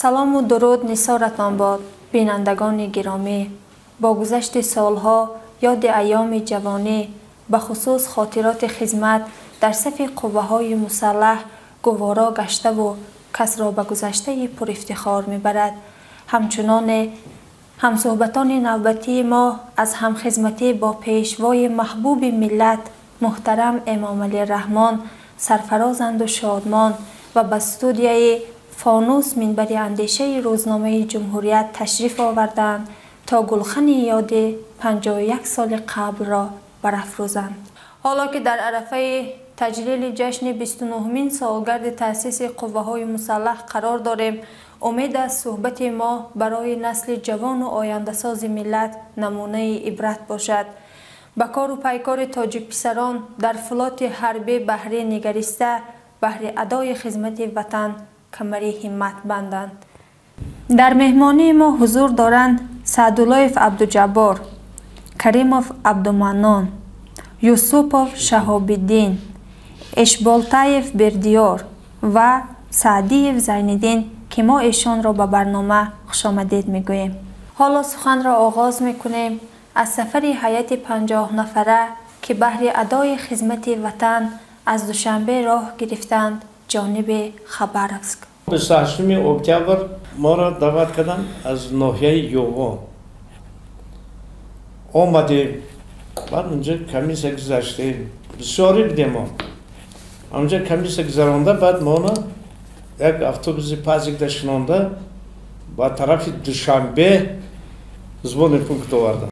Салому дуруд нисоратон бод, бинандагони гиромӣ. Бо гузашти солҳо ёди айёми ҷавонӣ, бахусус хотироти хизмат дар сафи қувваҳои мусаллаҳ гуворо гаштаву касро ба гузаштаи пурифтихор мебарад. Ҳамчуноне ҳамсӯҳбатони навбатии мо аз ҳамхизматӣ бо пешвои маҳбуби миллат муҳтарам Эмомалӣ Раҳмон сарфарозанду шодмон ва ба студияи «Фонус», минбари андешаи рӯзномаи «Ҷумҳурият» ташриф оварданд, то гулхани ёди 51 соли қаблро барафрӯзанд. Ҳоло ки дар арафаи таҷлили ҷашни 29-умин солгарди таъсиси қувваҳои мусаллаҳ қарор дорем, умед аст, суҳбати мо барои насли ҷавону ояндасози миллат намунаи ибрат бошад. Ба кору пайкори тоҷикписарон дар флоти ҳарбӣ баҳрӣ нигариста, баҳри адои хизмати ватан камари ҳиммат банданд. Дар меҳмонии мо ҳузур доранд Саъдуллоев Абдуҷаббор, Каримов Абдуманнон, Юсупов Шаҳобиддин, Эшболтаев Бердиёр ва Саъдиев Зайниддин, ки мо эшонро ба барнома хушомадед мегӯем. Ҳоло суханро оғоз мекунем аз сафари ҳайати 50-нафара, ки баҳри адои хизмати ватан аз Душанбе роҳ гирифтанд ҷониби Хабаровск. 28 октябр моро даъват карданд аз ноҳияи Ёвон. Омадем, баъд унҷа комиссия гузаштем. Бисёрӣ будем мо. Онҷа комиссия гузаронда, баъд моно як автобуси пазикда шинонда, ба тарафи Душанбе сборный пункт оварданд.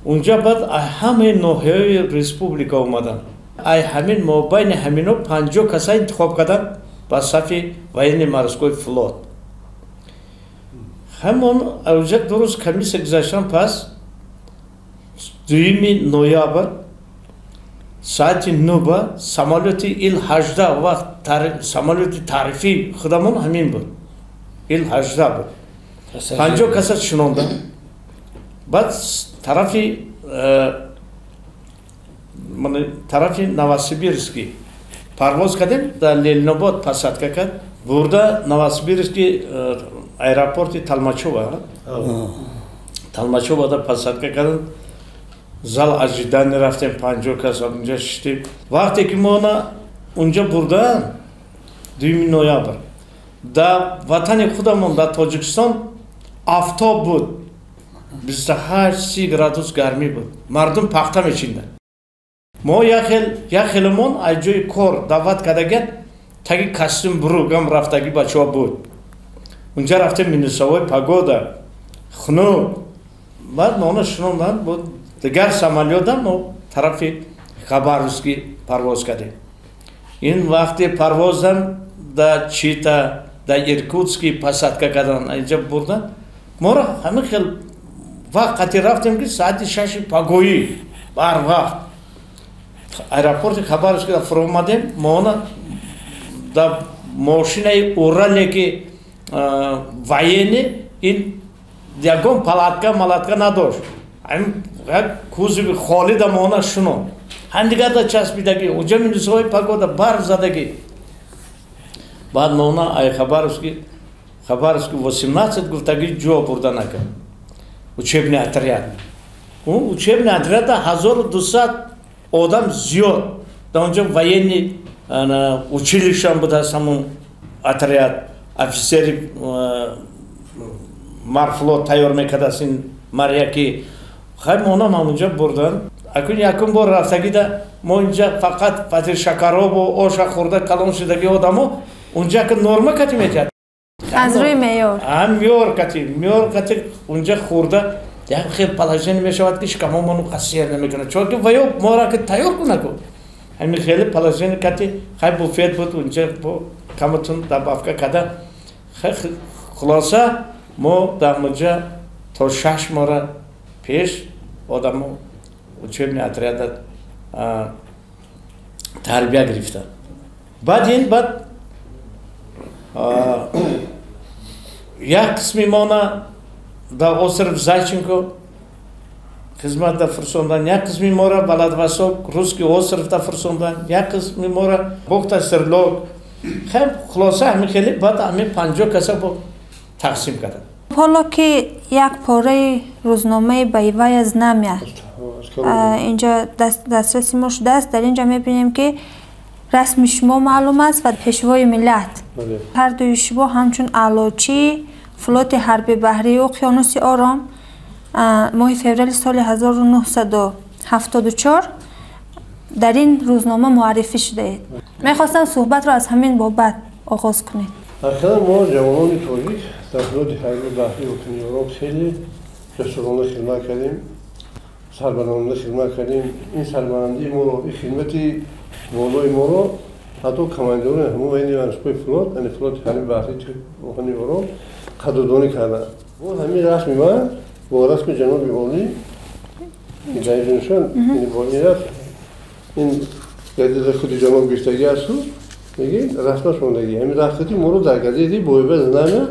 Унҷа баъд ҳамаи ноҳияҳои республика омаданд. Ай ҳамин мобайни ҳамино 50 каса интихоб карданд ба сафи военно-морской флот. Ҳамон унҷа 2 рӯз комиссия гузаштан пас, 2 ноябр соати 9-ба самолёти Ил-18, вақт самолёти тарифии худамон ҳамин буд, Ил-18 буд, 50 каса шинонда, баъд тарафи Новосибирский парвоз кардем. Дар Ленинобод посадка кард, бурда Новосибирский аэропорти Толмачево. Толмачевода посадка кардем, зал ожидания рафтем, 50 кас унҷа шиштем. Вақте ки мона унҷа бурдан, 2 ноябр, дар ватани худамон, дар Тоҷикистон, афтоб буд, 28-30 градус гармӣ буд, мардум пахта мечинданд. Мо як хелмон аз ҷои кор даъват кардагият, таги костюм бругам рафтагӣ бачаҳо буд. Унҷа рафтем, минусовой погода, хунук. Баъд моно шинонданд, буд дигар самолёта, мо тарафи Хабаровский парвоз кардем. Ин вақти парвозам да Чита, да Иркутский посадка кардан, инҷа бурдан моро. Ҳамин хел вақт қати рафтем, ки соати 6-и пагоҳӣ барвақт аэропорти Хабаровский фуромадем. Моона да мошинаи Урале, ки военный, ин ягон палатка малатка надошт, як кузови холӣ да моона шуно, ҳамдигарда часпидагӣ, уҷа минусовой погода, барф задагӣ. Баъд моона ай Хабаровский 18 гуфтагӣ ҷо бурда накард, учебный отряд. Учебный отряда 1200 одам зиёд. Дар онҷо военный училищам будааст, ҳамон отряд офисери морфлот тайёр мекардааст ин моряки. Хай, монам ҳамонҷа бурдан. Акун якум бор рафтагида мо инҷа фақат фатир шакаробу оша хӯрда калон шудаги одамо, унҷа ки норма кати метиҳад. Аз рӯи меъёр. Меъёр кати унҷа хӯрда, як хел положение мешавад, ки шикамомону қасер намекунад, чунки ваё мора ки тайёр кунаку. Ҳамин хеле положение кати, хай, буфет буд унҷа, бо каматун добавка када. Хулоса, мо дар муҷа то 6 моҳра пеш одамо учебный отряда тарбия гирифтанд. Баъд ин баъд як қисми мона дар остров Зайченко хизмат фурсондан, як қисми мора Владивосток, Русский островда фурсондан, як қисми мора бохта Свердловск. Хеле, хулоса, ҳамин хеле. Баъд ҳамин 50 каса бо тақсим карданд. Ҳоло ки як пораи рӯзномаи Боевая знамя инҷо дастраси мо шудааст, дар инҷо мебинем ки расми шумо маълум аст ва пешвои миллат. Ҳар дуи шумо ҳамчун аълочии флоти ҳарби баҳрии уқёнуси Ором моҳи феврали соли 1974 дар ин рӯзнома муаррифӣ шудаед. Мехостам суҳбатро аз ҳамин бобат оғоз кунед. Ҳақиқатан мо ҷавонони тоҷик дар флоти ҳарби баҳрии уқёнуси Ором хеле ҷасурона хидмат кардем, сарбаландона хидмат кардем. Ин сарбаландии моро, ин хидмати болои моро ҳатто командирони ҳамон военный морской флот, яъне флоти ҳарби баҳрии уқёнуси Ором қадрдонӣ карданд. Боз ҳамин расми ман бо расми ҷаноби олӣ дар бо ин расм, ин газета худи ҷаноб гирифтагӣ асту мегӯед расмаш мондагӣ. Ҳамин расмати моро дар газетаи Боевая знамя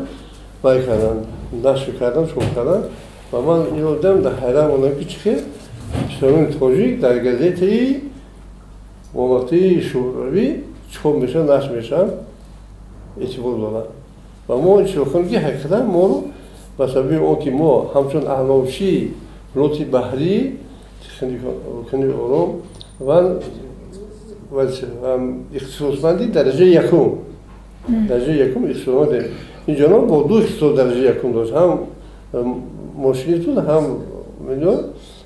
вай карданд, нашр карданд, чоп карданд. Ва ман инро дидам, дар ҳайрат мондам, ки чӣ хел писарони тоҷик дар газетаи он вақтии шӯравӣ чоп мешаванд, нашр мешаванд, эътибор доранд. Ва мо ин чиро хонем, ки ҳақиқатан моро ба сабаби он ки мо ҳамчун аълочии флоти баҳрии уқёнуси Ором ва ихтисосманди дараҷаи якум, дараҷаи якум ихтисосманд, ин ҷаноб бо ду ихтисос дараҷаи якум дошт, ҳам мошинист буд, ҳам минёр.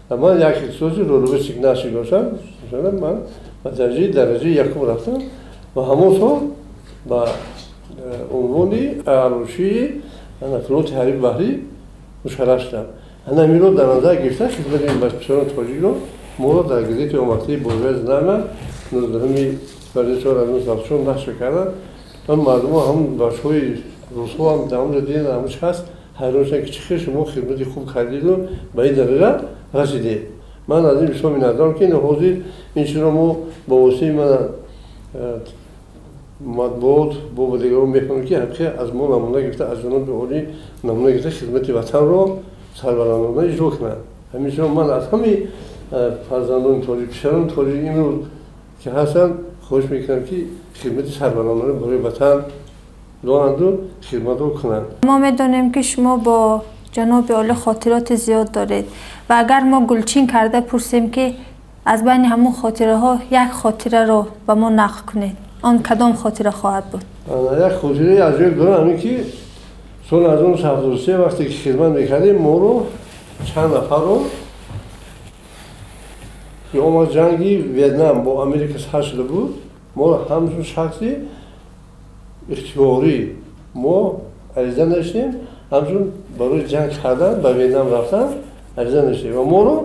Ман як ихтисоси рулевой сигналщик доштам. Ман ба дараҷаи якум рафтам ва ҳамон сол ба унвони аълочии флоти ҳарби баҳрӣ мушарраф шудам. Ҳаминро дар назар гирифта, хидмати писарони тоҷикро моро дар газетаи он вақтии Боевая знамя 19 феврали соли 1974 нашр карданд. Ва мардумо, ҳам бачаҳои русҳо ҳам дар онҷо диданд, ҳамон чи ҳаст, ҳайрон шуданд, ки чӣ хел шумо хидмати хуб кардиду ба ин дараҷа расидед. Ман аз ин бисёр миннатдорам, ки ҳозир ин чизро мо бо воситаи ман матбуот бо дигарон мефаҳмем, ки ҳақиқа аз мо намуна гирифта, аз ҷаноби олӣ намуна гирифта, хидмати ватанро сарбаландона иҷро кунанд. Ҳамин чизро ман аз ҳамаи фарзандони тоҷик, писарони тоҷик имрӯз ки ҳастанд, хоҳиш мекунам, ки хидмати сарбаландона барои ватан донанду хидматро кунанд. Мо медонем, ки шумо бо ҷаноби олӣ хотироти зиёд доред ва агар мо гулчин карда пурсем, ки аз байни ҳамон хотираҳо як хотираро ба мо нақл кунед, он кадом хотира хоҳад буд? Як хотираи аҷоиб дорам, ҳамин ки соли 1973 вақте ки хидмат мекардем, моро чанд нафарро ки омад ҷанги Вьетнам бо Америка сар шуда буд, моро ҳамчун шахси ихтиёрӣ мо ариза навиштем, ҳамчун барои ҷанг кардан ба Вьетнам рафтан ариза навиштем ва моро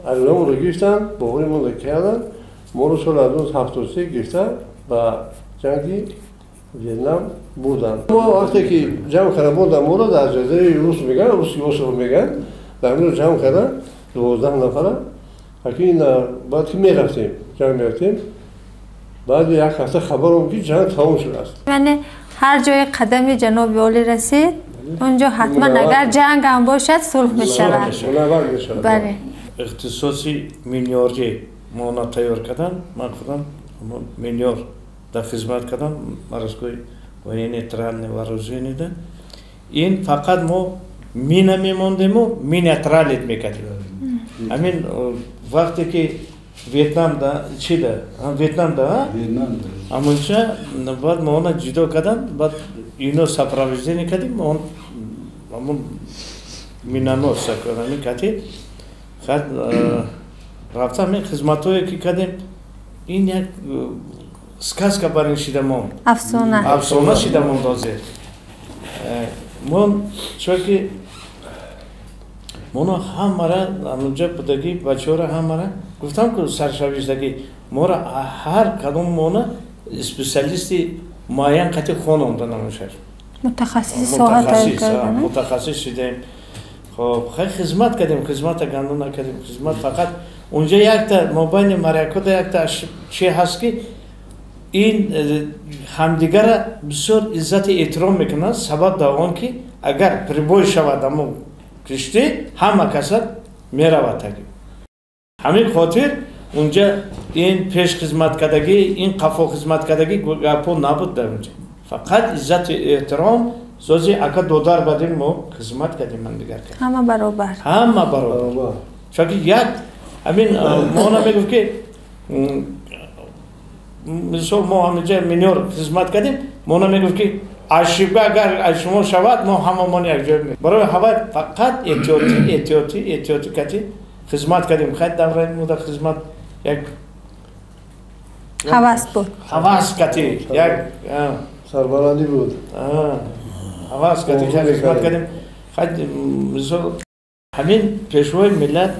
аризаамонро гирифтанд, боваримонро карданд, моро соли 1973 гирифта ба ҷанги Вьетнам бурданд. Мо вақте ки ҷамъ кардан бурданд, моро дар ҷазираи рус мегӯянд, русский остров мегӯянд, дар ҳаминҷо ҷамъ кардан 12 нафара. Ҳакин баъд ки мерафтем, ҷанг мерафтем, баъди як ҳафта хабар омад, ки ҷанг тамом шудааст. Яъне ҳар ҷое қадами ҷаноби олӣ расид, онҷо ҳатман агар ҷанг ҳам бошад, сулҳ мешавад. Мунаввар мешавад. Бале. Ихтисоси минёрӣ мона тайёр кардам. Ман худам минёр дар хизмат кардам, морской военный тральный вооружение да. Ин фақат мо мина мемондему, мина тралить мекардем. Ҳамин вақте ки Вьетнам да, чи да, Вьетнам да, ҳамонҷа баъд мо она ҷудо карданд, баъд ино сопровождение кардем, он ҳамон миноносца ҳамин кати хад рафта, ҳамин хизматҳое ки кардем, ин як сказка бар ин шида монд. Афсона. Афсона шида монд. Ҳозир мо чунки моно ҳамара ҳамонҷа будагӣ бачаҳоро ҳамара гуфтам, ку саршавиштагӣ моро ҳар кадом мона специалисти муайян қати хононда намешад. Мутахассиси соҳа тайёр кардан. Мутахассис шудем. Хоб, хай, хизмат кардем, хизмата ганду накардем, хизмат фақат унҷа якта мобайни морякода якта чи ҳаст, ки ин ҳамдигара бисёр иззати эҳтиром мекунанд. Сабаб дар он ки агар прибой шавад ҳамон киштӣ, ҳама каса меравад таги. Ҳамин хотир унҷа ин пеш хизматкардагӣ, ин қафо хизматкардагӣ гапҳо набуд дар унҷа, фақат иззату эҳтиром. Сози ака додар бадем мо хизмат кардем ман дигар кардем. Ҳама баробар. Ҳама баробар. Чунки як ҳамин мо мегуфт ки мисол мо ҳаминҷа минёр хизмат кардем, мо мегуфт ки ошибка агар аз шумо шавад, мо ҳамамон якҷоя мекунем. Барои ҳавай фақат эҳтиётӣ, эҳтиётӣ, эҳтиётӣ кати хизмат кардем. Хай давраи муда хизмат як ҳавас буд. Ҳавас кати як сарбаландӣ буд. Ҳавас кати хизмат кардем. Хай мисол ҳамин пешвои миллат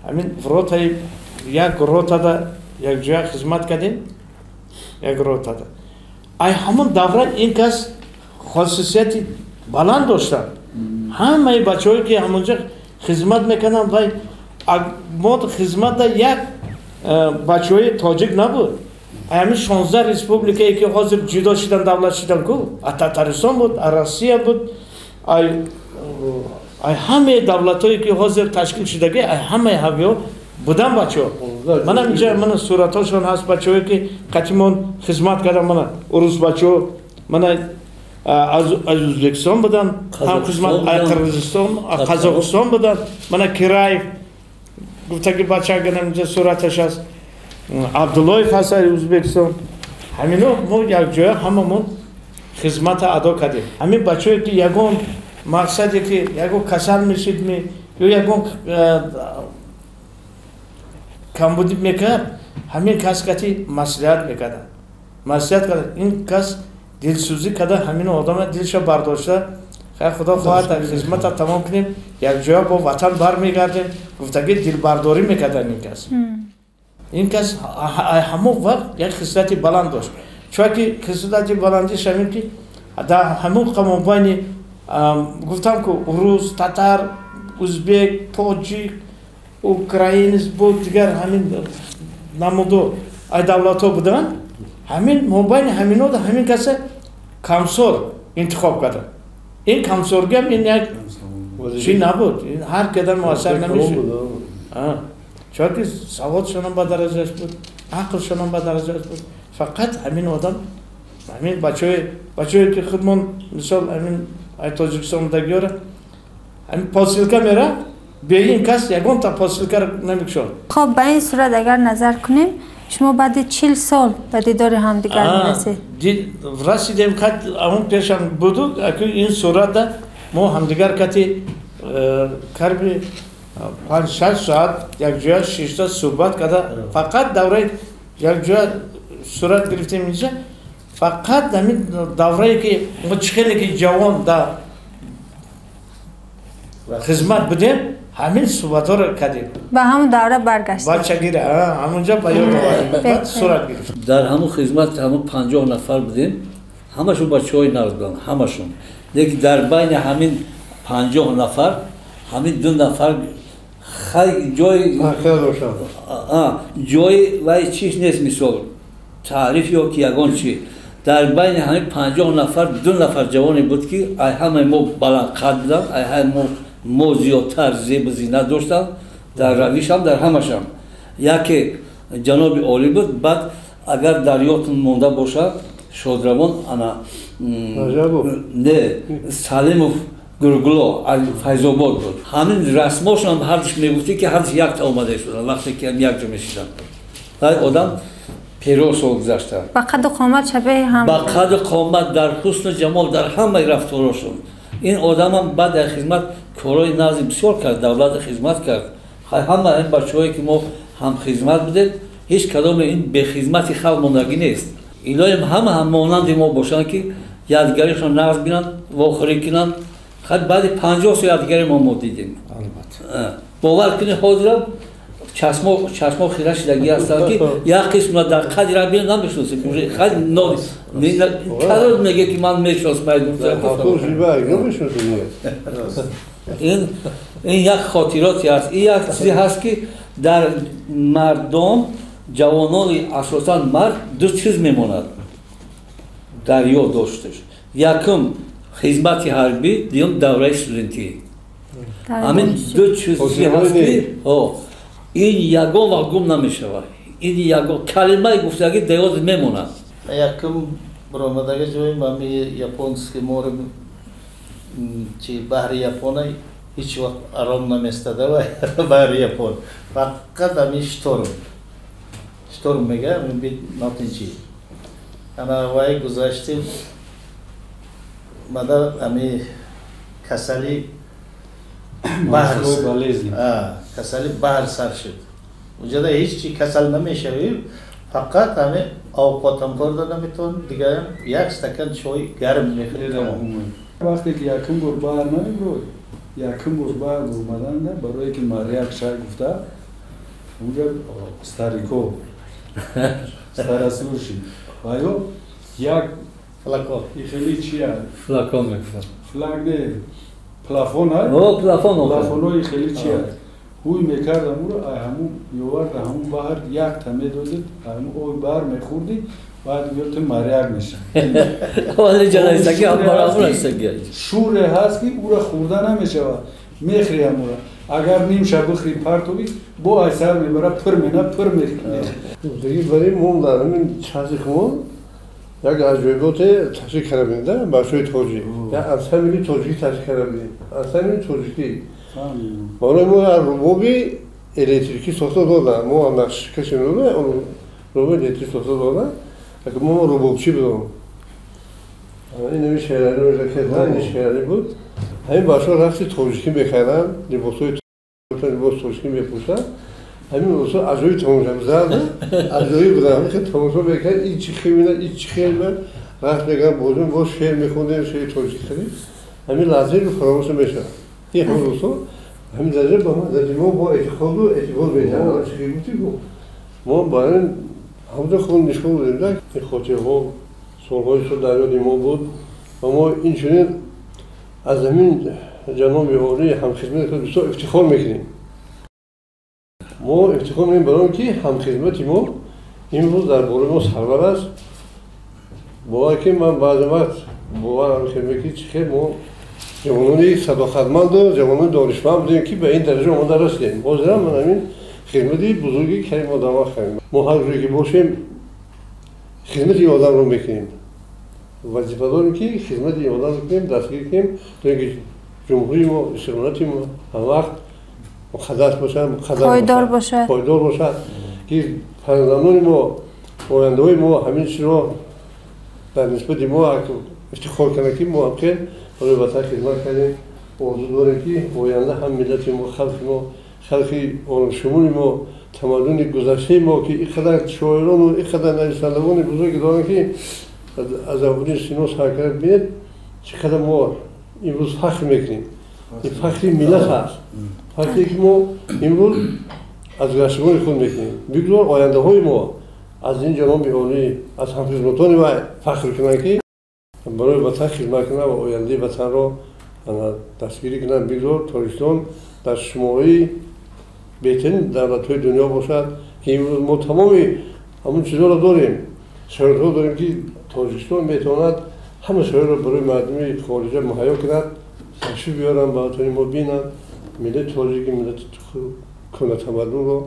ҳамин ротаи як ротада якҷоя хизмат кардем, як ротада. Ай ҳамон давра ин кас хосусияти баланд доштанд. Ҳамаи бачаҳое ки ҳамонҷа хизмат мекарданд, вай мо хизматда як бачаҳои тоҷик набуд. Ҳамин 16 республикае ки ҳозир ҷудо шидан, давлат шидан ку, а Татаристон буд, а Россия буд, ай ҳамаи давлатҳое ки ҳозир ташкил шудагӣ, ай ҳамаи ҳавиё будан бачаҳо. Мана инҷа мана суратҳошон ҳаст, бачаҳое ки қатимон хизмат кардан, мана урус бачаҳо, мана аз Ӯзбекистон будан, ҳам хизмат аз Қирғизистон, аз Қазоқистон будан, мана Кираев гуфтаги бача ганам инҷа сураташ ҳаст, Абдуллоев ҳаст аз Ӯзбекистон. Ҳамино мо якҷоя ҳамамон хизмата адо кардем. Ҳамин бачаҳое ки ягон мақсаде ки ягон касал мешид ё ягон камбудӣ мекард, ҳамин кас кати маслиҳат мекарданд. Маслиҳат кард, ин кас дилсӯзӣ карда, ҳамин одама дилша бардошта, хай худо хоҳад хизмата тамом кунем, якҷоя бо ватан бармегардем, гуфтаги дилбардорӣ мекарданд ин кас. Ин кас ҳамон вақт як хислати баланд дошт. Чунки хислати баландиш ҳамин ки дар ҳамон қамонбайни гуфтам ку урус, татар, ӯзбек, тоҷик, украинец буд, дигар ҳамин намудо ай давлатҳо буданд, ҳамин мобайни ҳамино ҳамин каса камсор интихоб карданд. Ин камсоргиам ин як чӣ набуд, ҳар кадар муассар намешуд. Чунки саводшонам ба дараҷаш буд, ақлшонам ба дараҷаш буд. Фақат ҳамин одам, ҳамин бачаҳое ки худмон мисол ҳамин ай Тоҷикистон будагиёра ҳамин посилка мерафт, бе ин кас ягонта посилкаро намекушод. Хоб, ба ин сурат агар назар кунем, шумо баъди 40 сол ба дидори ҳамдигар мерасед. Расидем, ҳамон пешам буду, ин суратда мо ҳамдигар кати карби 5-6 соат якҷоя шишта суҳбат карда, фақат давраи якҷоя сурат гирифтем инҷа, фақат ҳамин даврае ки мо чӣ хеле ки ҷавон дар хизмат будем, ҳамин суҳбатҳоро кардем. Ба ҳамон давра баргаштем. Бачагира, ҳамонҷа ба ёд овардем, баъд сурат гирифтем. Дар ҳамон хизмат ҳамон 50 нафар будем, ҳамашон бачаҳои нағз буданд, ҳамашон. Лекин дар байни ҳамин 50 нафар, ҳамин 2 нафар хай ҷои вай чиз нест, мисол таъриф ё ки ягон чи. Дар байни ҳамин 50 нафар 2 нафар ҷавоне буд ки ай ҳамаи мо баландқад буданд, ай ҳамаи мо зиёдтар зебу зинат доштанд, дар равишам, дар ҳамашам. Яке ҷаноби олӣ буд, баъд агар дар ёдтон монда бошад, шодравон ана не Салимов Гургуло аз Файзобод буд. Ҳамин расмошон ҳардуш мегуфтӣ ки ҳардуш якта омада шуданд, вақте ки якҷо мешиданд. Вай одам 50 сол гузашта. Ба қаду қомат шабеҳи ҳам. Ба қаду қомат, дар ҳусну ҷамол, дар ҳамаи рафторошон. Ин одамам баъд дар хизмат корҳои нағзи бисёр кард, давлат хизмат кард. Ҳама ин бачаҳое ки мо ҳамхизмат будем, ҳеҷ кадоме ин бехизмати халқ мондагӣ нест. Илоҳим ҳама ҳам монанди мо бошанд ки ядгаришон нағз бинанд, вохӯрӣ кунанд. Хай баъди 50 сол ядгари мо дидем. Бовар кунед, ҳозирам чашмо хира шидагӣ ҳастанд ки як қисмро дар қадри бинам намешиносем. Хай кадом меге ки ман мешиносам? Ин як хотироте ҳаст, ин як чизе ҳаст ки дар мардум ҷавонони асосан мард ду чиз мемонад дар ёд дошташ. Якум хизмати ҳарбӣ, дуюм давраи студентӣ. Ҳамин ду чизе ҳаст ки ин ягон вақт гум намешавад. Ин ягон калимаи гуфтагӣ дар ёд мемонад. Якум Баромадаги ҷоим ами Японский море чи баҳри Япона ҳеҷ вақт аром наместада баҳри Япон. Фақат ами шторм. Шторм мега, ами нотинчи. Ана вай гузаштем мада ами касали баҳр касали баҳр сар шуд. Уҷада ҳеҷ чи касал намешавӣ, фақат ами овқотам хӯрда наметавон, дигарам як стакан чой гарм мехӯрӣ тамом. Вақте ки якум бор баҳр намебурд, якум бор баҳр бурмаданда барое ки моряк шай гуфта, унҷа старико старосурши ва ё як флакон хеле чия флакон мегуфтам флак не плафон ҳа о плафон плафонои хеле чия ҳуй мекардам уро ай ҳамун меоварда ҳамун баҳр якта медодид ҳамун оби баҳр мехӯрдӣ баъд меёд ту моряк мешавӣ. Шӯре ҳаст ки ура хӯрда намешавад, мехӯри ҳамура. Агар нимша бихӯри партовӣ бо ай сар мебара пир мена пир мехӯри. Диги барои мо дар ҳамин чаҳзи хумон як аҷоиботе ташкил карда будем да бачаҳои тоҷик, як ансамбли тоҷикӣ ташкил карда будем, ансамбли тоҷикӣ. Барои мо як рубоби электрикӣ сохта доданд, мо нақшкаши медодем, рубоби электрикӣ сохта доданд, мо рубобчӣ будем. Ин ҳамин шеъралӣ ин шеъралӣ буд. Ҳамин бачаҳо рақси тоҷикӣ мекарданд, либосҳои либоси тоҷикӣ мепӯшанд. Ҳамин либосҳо аҷоиб тамошо зада, аҷоиб буданд. Ҳамин хел тамошо мекард, ин чӣ хел мена, ин чӣ хел мена, рақс мекарданд, бозем боз шеър мехондем, шеъри тоҷикӣ хеле. Ҳамин лаҳзаро фаромӯш намешавад. Ин ҳамин либосҳо ҳамин дараҷа ба мо бо эътиқоду эътибор медиҳанд. Чӣ гуфтӣ мо ба ин ҳамда худ нишон додем, да ин хотираҳо солҳои сол дар ёди мо буд ва мо инчунин аз ҳамин ҷаноби олӣ ҳамхизмати худ бисёр ифтихор мекунем. Мо ифтихор мекунем барои он ки ҳамхизмати мо имрӯз дар бораи мо сарвар аст. Бовар ки ман баъзе вақт боварам мекунам ки чӣ хел мо ҷавонони садоқатманду ҷавонони донишманд будем ки ба ин дараҷа омода расидем. Ҳозирам ман ҳамин хизмати бузурги карим одамҳо кардем. Мо ҳар ҷое ки бошем хизмати ин одамро мекунем. Вазифа дорем ки хизмати ин одамро кунем, дастгирӣ кунем, то ин ки ҷумҳурии мо, истиқлолияти мо ҳамвақт муқаддас бошад, пойдор бошад, пойдор бошад, ки фарзандони мо, ояндаҳои мо ҳамин чизро дар нисбати мо ифтихор кунанд ки мо ҳамхел барои ватан хизмат кардем. Орзу дорем ки оянда ҳам миллати мо, халқи мо, халқи оламшумули мо, тамаддуни гузаштаи мо ки ин қадар шоирону ин қадар нависандагони бузурге доранд ки аз Абуддин Сино сар карда бинед чӣ қадар мо имрӯз фахр мекунем. Ин фахри миллат аст, фахре ки мо имрӯз аз гузаштагони худ мекунем. Бигзор ояндаҳои мо аз ин ҷаноби олӣ, аз ҳамхизматони вай фахр кунанд ки барои ватан хизмат кунанд ва ояндаи ватанро дастгирӣ кунанд. Бигзор Тоҷикистон дар шумораи беҳтарин давлатҳои дунё бошад ки имрӯз мо тамоми ҳамон чизҳоро дорем, шароитҳо дорем ки Тоҷикистон метавонад ҳама шароитро барои мардуми хориҷа муҳайё кунад, ташриф биёранд ба ватани мо, бинанд миллати тоҷики, миллати кӯҳнатамаддунро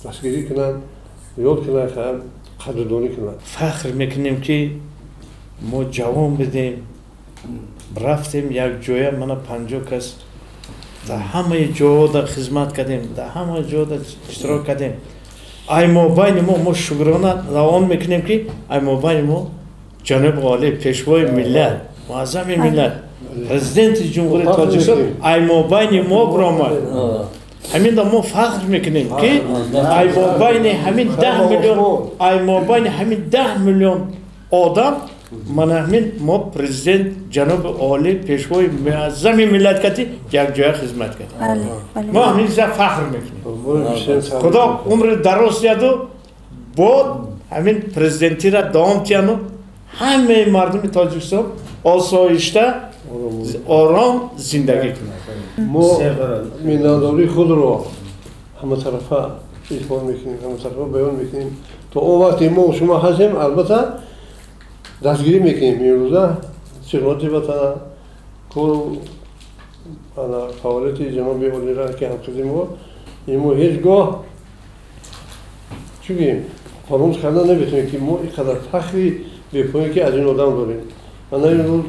дастгирӣ кунанд, ёд кунанд, қадрдонӣ кунанд. Фахр мекунем ки мо ҷавон будем, рафтем як ҷоя, мана 50 кас дар ҳамаи ҷоҳода хизмат кардем, дар ҳамаи ҷоҳода иштирок кардем. Ай мобайни мо шукрона равон мекунем ки ай мобайни мо ҷаноби олӣ, пешвои миллат, муаззами миллат, президенти ҷумҳурии Тоҷикистон ай мобайни мо биромад. Ҳаминда мо фахр мекунем ки ай мобайни ҳамин 10 миллион, ай мобайни ҳамин 10 миллион одам мана ҳамин мо президент ҷаноби олӣ, пешвои муаззами миллат кати якҷоя хизмат кардем. Мо ҳаминҷа фахр мекунем. Худо умри дароз диҳаду бо ҳамин президентира давом диҳану ҳамаи мардуми Тоҷикистон осоишта, ором зиндагӣ кунад. Мо миннатдории худро ҳаматарафа изҳор мекунем, ҳаматарафа баён мекунем. То он вақте мо шумо ҳастем, албатта дастгирӣ мекунем. Имрӯза истиқлолияти ватана, кору фаъолияти ҷаноби олира ки ҳамхизми мо, мо ҳеҷ гоҳ чӣ гӯем, фаромӯш кардан наметавонем, ки мо ин қадар фахри бепоён ки аз ин одам дорем. Ана ин рӯз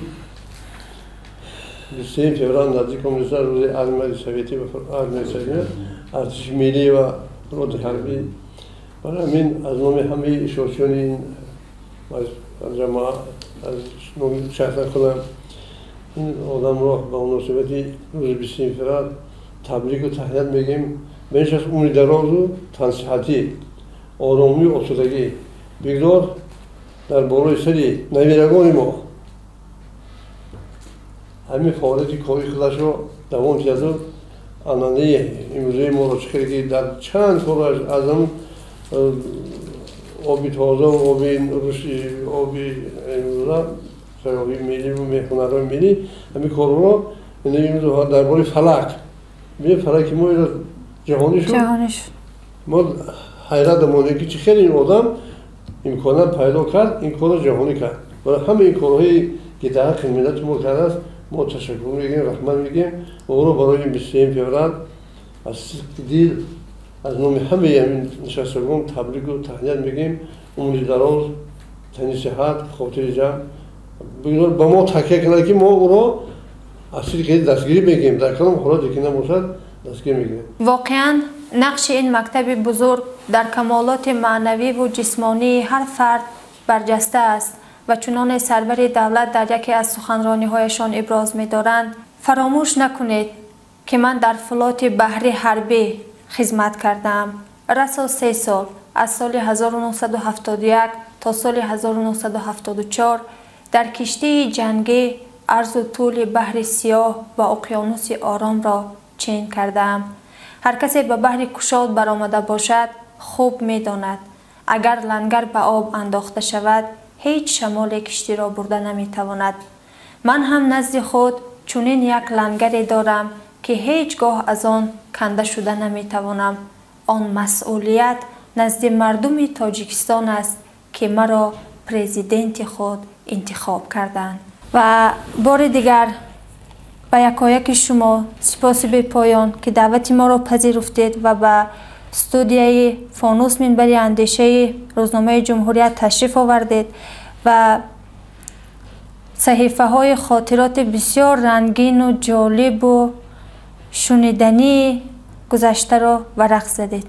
23 феврал наздик омеса, рӯзи армияи советӣ ва армияи советӣ, артиши миллӣ ва флоти ҳарбӣ. Барои ҳамин аз номи ҳамаи иштирокчиёни ин ҷамоа, аз номи шахсан худам ин одамро ба муносибати рӯзи 23 феврал табрику таҳният мегӯем. Ба ин шахс умри дарозу тансиҳатӣ, оромию осудагӣ бигзор дар болои сари набирагони мо ҳамин фаъолияти кории худашро давом диҳаду анъанаи имрӯзаи моро чӣ хеле ки дар чанд кораш аз ҳам оби тоза, оби рушди оби имрӯза, сайёҳии миллӣ, меҳмонҳои миллӣ, ҳамин корҳоро имрӯз дар бораи фалак, бибин фалаки мо ҷаҳонӣ шуд. Мо ҳайрат монем, ки чӣ хеле ин одам имконият пайдо кард, ин корро ҷаҳонӣ кард. Барои ҳамаи ин корҳое ки дар ҳаққи миллати мо кардааст, мо ташаккур мегӯем, раҳмат мегӯем ва ӯро барои ин 23 феврал аз сидқи дил аз номи ҳамаи ҳамин нишастагон табрику таҳният мегӯем. Умри дароз, тани сиҳат, хотири ҷамъ бигзор ба мо такя кунад, ки мо ӯро аз сидқи дил дастгирӣ мекунем, дар кадом ҳолате ки набошад дастгирӣ мекунем. Воқеан нақши ин мактаби бузург дар камолоти маънавиву ҷисмонии ҳар фард барҷаста аст ва чуноне сарвари давлат дар яке аз суханрониҳояшон иброз медоранд: фаромӯш накунед, ки ман дар флоти баҳри ҳарбӣ хизмат кардаам. Расо 3 сол, аз соли 1971 то соли 1974 дар киштии ҷангӣ арзу тӯли баҳри Сиёҳ ва уқёнуси Оромро чен кардаам. Ҳар касе ба баҳри кушод баромада бошад, хуб медонад, агар лангар ба об андохта шавад, ҳеҷ шамоле киштиро бурда наметавонад. Ман ҳам назди худ чунин як лангаре дорам, ки ҳеҷ гоҳ аз он канда шуда наметавонам. Он масъулият назди мардуми Тоҷикистон аст, ки маро президенти худ интихоб карданд. Ва бори дигар ба якояки шумо сипоси бепоён, ки даъвати моро пазируфтед ва ба студияи Фонус минбари андешаи рӯзномаи Ҷумҳурият ташриф овардед ва саҳифаҳои хотироти бисёр рангину ҷолибу шунидании гузаштаро варақ задед.